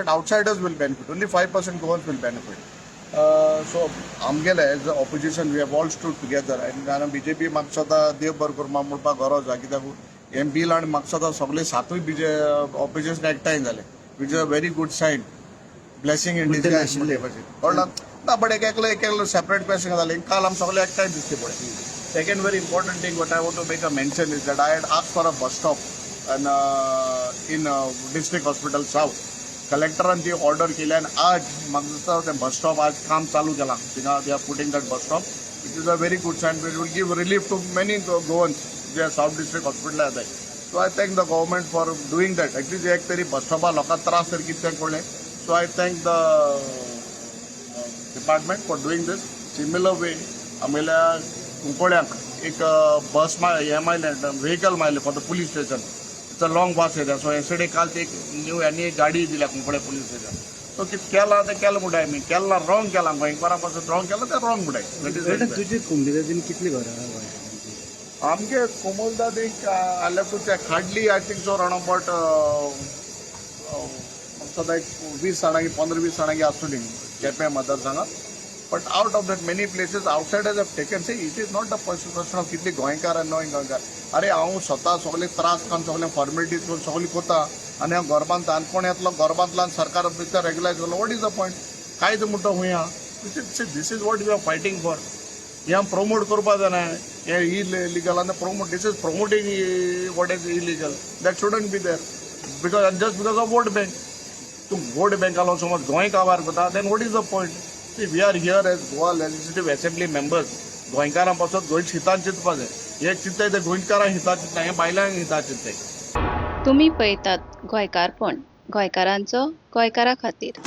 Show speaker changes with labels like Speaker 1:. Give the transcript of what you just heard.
Speaker 1: Outsiders will benefit. Only 5% Goans will benefit. So आमगेले as a opposition, we have all stood together आनी BJP म्हाका दिसता देव बरो करूं म्हणपाक गरज आहा, कित्याक हें बील आनी म्हाका दिसता सगळे सातूय बीजे ऑपोजिशन एकठांय जाले, which is a very good sign, blessing in disguise. कळ्ळा ना? बट एक एकलो एक एकलो सेपरेट क्वेश्चन जालें. काल आमी सगळे एकठांय दिसते पळय. Second very important thing what I want to make a mention is that I had asked for a bus stop and in District Hospital South. कलेक्टरान ती ऑर्डर केली आनी आज म्हाका दिसता तें बस स्टॉप आज काम चालू केलां. थिंगा they are putting that bus stop, which is a very good sign, which will give relief to many Goans J south district हॉस्पिटलार येताय. So I thank the government for doing that. At least एक तरी बस स्टॉपार लोकांक त्रास तरी कितें कळ्ळें. So I thank the department for doing this. Similar way, आमगेल्या कुंकळ्यांक एक बस हें मायलें, vehicle मायलें for the police station. It's a long bus area. So yesterday, काल ती एक न्यू आनी एक गाडी दिल्या कुंकळे पुलीस स्टेशन. सो कितें केलां तें केलां म्हणटाय आमी. केलां रॉंग केलां, गोंयकारां पासून रॉंग केलां तें रॉंग म्हणटाय. That is
Speaker 2: तुजे कोमुनिदादीन कितली घरां आहा गोंयकारांची?
Speaker 1: आमगे कोमुनिदादीक, I have to check, hardly, I think so, around about सदां एक 20 जाणांकी, 15-20 जाणांकी आसतली केपें मतदारसंघात. But out of that, many places outsiders have taken. See, it is not the question of कितली गोंयकार आनी नॉन गोंयकार. अरे, हांव स्वता सगळे त्रास खावन, सगळे फॉर्मेलिटीज करून सगळी कोता आनी हांव घर बांदता आनी कोण येतलो, घर बांदला आनी सरकार भितर रेगुलायज करलो, what is the point? कायदो म्हणटा खूंय आहा? This is what we are fighting for. हे आमी प्रमोट करपा जायना हे इलिगल आनी promote, this is promoting what is illegal. That shouldn't be there, because just because of vote bank, तूं वोट बँका लागून समज गोंय काबार करता, then what is the point? See, we are here as Goa Legislative Assembly members. गोंयकारां पासत, गोंयच्या हितान चिंतपा जाय. हे चिंत्ताय ते गोंयकारां हिता चिंतना, हे बायलांक हिता चिंत्ताय.
Speaker 3: तुमी पळयतात गोंयकारपण, गोंयकारांचो गोंयकारा खातीर.